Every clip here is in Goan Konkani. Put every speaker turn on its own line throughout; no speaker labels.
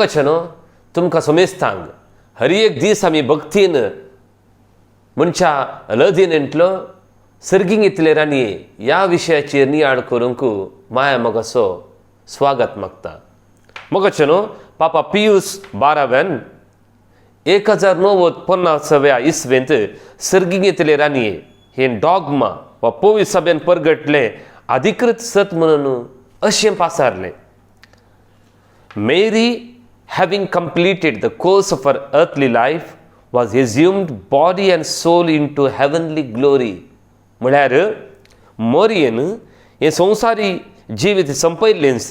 मोगाचे न्हू तुमकां समेस्तांक हर एक दीस आमी भक्तीन मनशा लदीन सर्गींग इतले राणी ह्या विशयाचेर नियाळ करूंक माया मोगाचो स्वागत मागता. मोगाचे न्हू पापा पियूस बाराव्यान 1090 इसवेंत सर्गींग इतले राणी हे डॉगमा वा पवित्र सभेन परगटलें अधिकृत सत म्हणून अशें पासारलें. Mary, having completed the course of her earthly life, was assumed body and soul into heavenly glory. म्हळ्यार मोरयेन हें संवसारी जिवीत संपयल्लेंच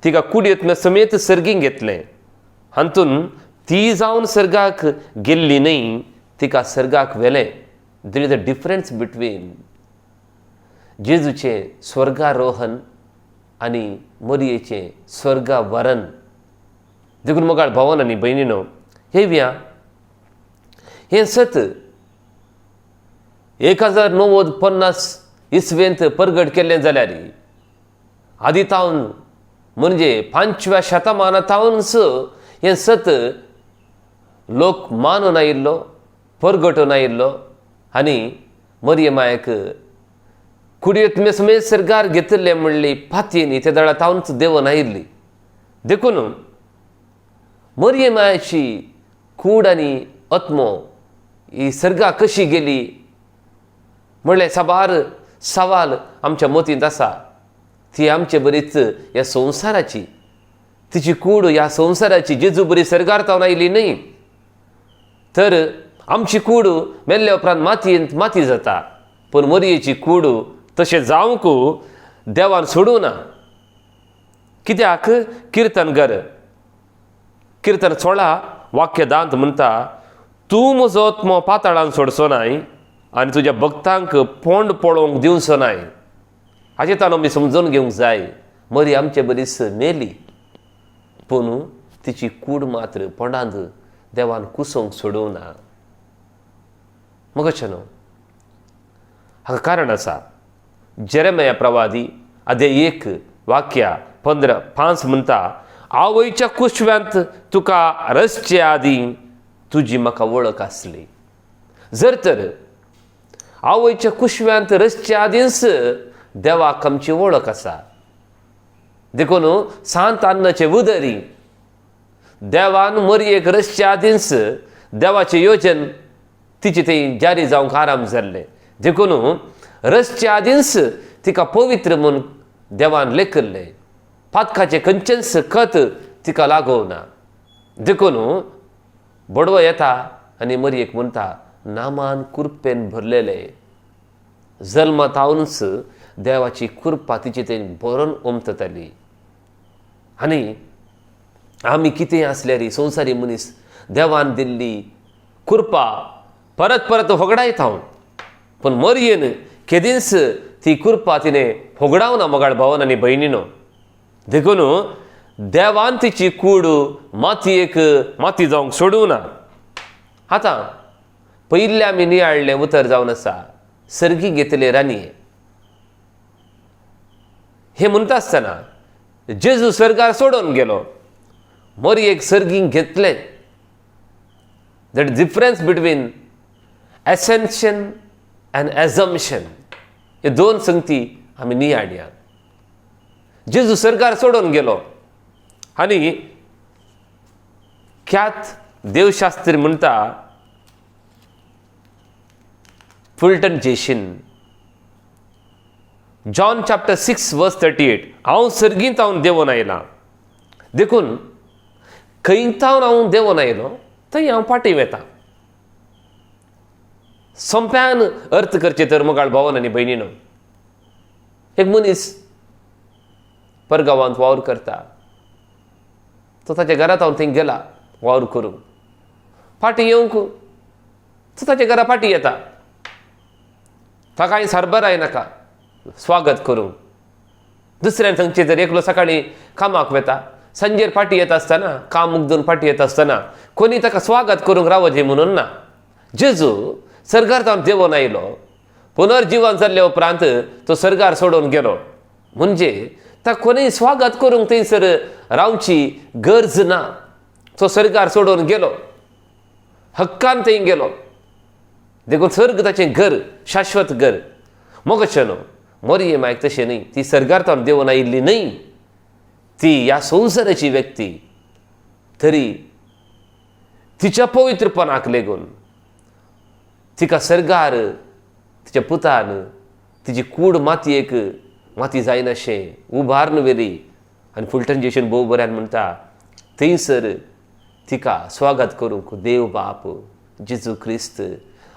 तिका कुडयेंतल्या समेत सर्गींग घेतलें. हातून ती जावन सर्गाक गेल्ली न्हय, तिका सर्गाक व्हेलें. There is a difference between जेजूचें स्वर्गारोहण आनी मोरयेचें स्वर्गावरण. देखून मोगाळ भावन आनी भयणीनो, हेव्या हें सत 1090 इसवेंत परगट केल्लें जाल्यार आदी तावन म्हणजे 5व्या शतमाना तावनच हें सत लोक मानून आयिल्लो, परगटून आयिल्लो आनी मरिय मायक कुडयेत समेत सरकार घेतिल्लें म्हणली पातयेनी ते दळा तावनच देवून आयिल्ली. देखून मरिय मायाची कूड आनी आत्मो ही सर्गा कशी गेली म्हणलें साबार सवाल आमच्या मतींत आसा. ती आमचे बरीच ह्या संवसाराची, तिची कूड ह्या संवसाराची जेजू बरी सर्गार तावन आयली न्हय, तर आमची कूड मेल्ल्या उपरांत मातयेंत माती जाता, पूण मरयेची कूड तशें जावंक देवान सोडूं ना. कित्याक किर्तनगर किर्तन 16 वाक्य दांत म्हणटा, तूं म्हजो आत्मो पाताळान सोडचो नाय आनी तुज्या भक्तांक पोंड पळोवंक दिवचो नाय. हाचे ताणो आमी समजून घेवंक जाय. मरी आमचे बरीच मेली, पूण तिची कूड मात्र पोंडांत देवान कुसोवंक सोडूंक ना. मगो न्हू हाका कारण आसा. जेरेमया प्रवादी अध्याय 1 वाक्या 15-5 म्हणटा, आवयच्या कुशव्यांत तुका रचचे आदीं तुजी म्हाका वळख आसली. जर तर आवयच्या कुशव्यांत रचचे आदींच देवाक आमची वळख आसा. देखून सांत अन्नाचे उदरी देवान मरयेक रचचे आदींच देवाचें योजन तिचे थंय जारी जावंक आराम जाल्लें. देखून रचचे आदींच तिका पवित्र म्हूण देवान लेखिल्लें. पातकाचें खंयचेंच खत तिका लागोवना. देखून बडवो येता आनी मरयेक म्हणटा, नामान कुरपेन भरलेले. जल्मा तावनच देवाची कृपा तिची थंय भरून ओमतताली. आनी आमी कितें आसल्यार संवसारी मनीस देवान दिल्ली कृपा परत परत होगडायता हांव, पूण मरयेन केदींच ती कृपा तिणें होगडावना मोगाळ भावन आनी भयणीनो. देखून देवान तिची कूड मातयेक माती जावंक सोडूं ना. आतां पयिल्लें आमी नियाळ्ळें उतर जावन आसा सर्गी घेतले राणी. हें म्हणटा आसतना जेजू सर्गार सोडून गेलो, मरयेक सर्गींक घेतलें. That difference between ascension and assumption हे दोन संगती आमी नियाळया. जेजू सर्गार सोडून गेलो आनी ख्यात देवशास्त्री म्हणटा Fulton J Sheen, John chapter 6 verse 38, हांव सर्गींत हांव देंवोन आयलां, देखून खंयतावन हांव देंवोन आयलो थंय हांव फाटीं वेता. सोंप्यान अर्थ करचें तर मोगाळ भावन आनी भयणीनो, एक मनीस परगांवांत वावर करता, तो ताच्या घरांत हांव थंय गेला वावर करूंक, फाटीं येवंक तो ताच्या घरा फाटीं येता, ताका कांय सरबराय नाका स्वागत करूंक. दुसऱ्यान सांगचें तर एकलो सकाळीं कामाक वेता, सांजेर फाटीं येता आसतना, काम मुगदून फाटीं येता आसतना कोणी ताका स्वागत करूंक रावचें म्हणून ना. जेजू सर्गार तावन देंवोन आयलो, पुनर्जिवन जाल्ले उपरांत तो सर्गार सोडून गेलो, म्हणजे ताका कोणीय स्वागत करूंक थंयसर रावची गरज ना. तो सर्गार सोडून गेलो, हक्कान थंय गेलो. देखून सर्ग ताचें घर, शाश्वत घर. मोगचें मोरये मायक तशें न्हय, ती सर्गार तावन देंवन आयिल्ली न्हय, ती ह्या संवसाराची व्यक्ती. तरी तिच्या पवित्रपणाक लेगून तिका सर्गार तिच्या पुतान तिची कूड मातयेक माती जायनाशें उबारून व्हेली. आनी फुलटन जेशन भोव बऱ्यान म्हणटा, थंयसर तिका स्वागत करूंक देव बाप, जेजू क्रिस्त,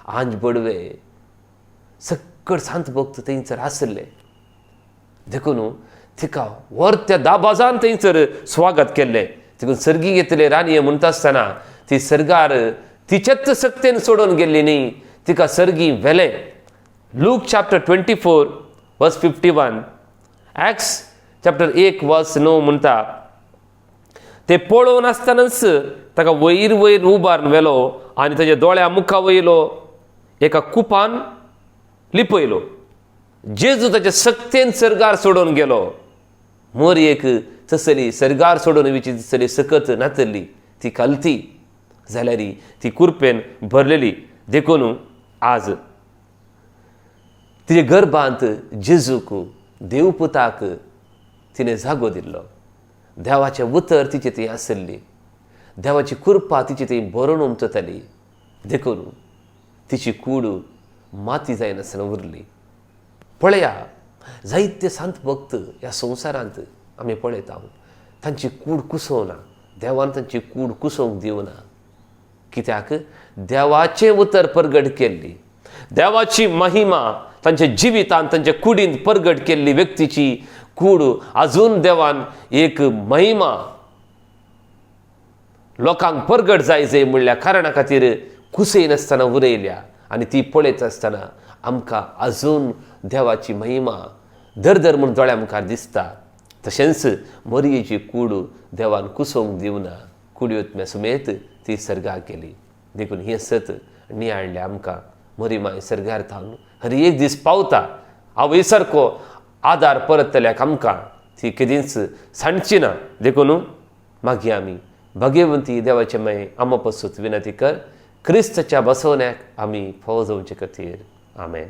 आंज बडवे, सक्कड सांत भक्त थंयसर आसले. देखून तिका व्हर त्या दाबाजान थंयसर स्वागत केल्लें. देखून सर्गी घेतले राणये म्हणटा आसतना ती सर्गार तिचेच सक्तेन सोडून गेल्ली न्ही, तिका सर्गी व्हेलें. Luke chapter 24 verse 51, Acts chapter 1 verse 9 म्हणटा, ते पळोवन आसतनाच ताका वयर वयर उबारून व्हेलो आनी ताच्या दोळ्या मुखा वयलो एका कुपान लिपयलो. जेजू ताच्या सक्तेन सर्गार सोडून गेलो. मोरयेक तसली सर्गार सोडून वयची तसली सकत नातली, ती खालती जाल्यार ती कुरपेन भरलेली. देखून आज तिजे गर्भांत जेजूक, देवपुताक तिणें जागो दिल्लो. देवाचें उतर तिचे थंय आसली, देवाची कृपा तिचे थंय भरून उमचताली. देखून तिची कूड माती जायनासतना उरली. पळया, जायते सांत भक्त ह्या संवसारांत आमी पळयता, तांची कूड कुसोवना, देवान तांची कूड कुसोवंक दिवना. कित्याक? देवाचें उतर परगट केल्ली, देवाची महिमा तांच्या जिवितांत, तांच्या कुडींत परगट केल्ली व्यक्तीची कूड अजून देवान एक महिमा लोकांक परगट जाय जाय म्हणल्या कारणा खातीर कुसयनासतना उरयल्या. आनी ती पळयत आसतना आमकां अजून देवाची महिमा दर दर म्हूण दोळ्या मुखार दिसता. तशेंच मोरयेची कूड देवान कुसोवंक दिवना, कुडयोत्म्या समेत ती सर्गाक गेली. देखून हें सत नियाळ्ळें आमकां मोरी माय सर्गार थावन हर एक दीस पावता. आवय सारको आदार परतल्याक आमकां ती केदींच सांडची ना. देखून मागीर आमी भाग्यवंती देवाचे माय आमा पसून विनंती कर, क्रिस्ताच्या बसवण्याक आमी फावो जावचे खातीर. आमेन.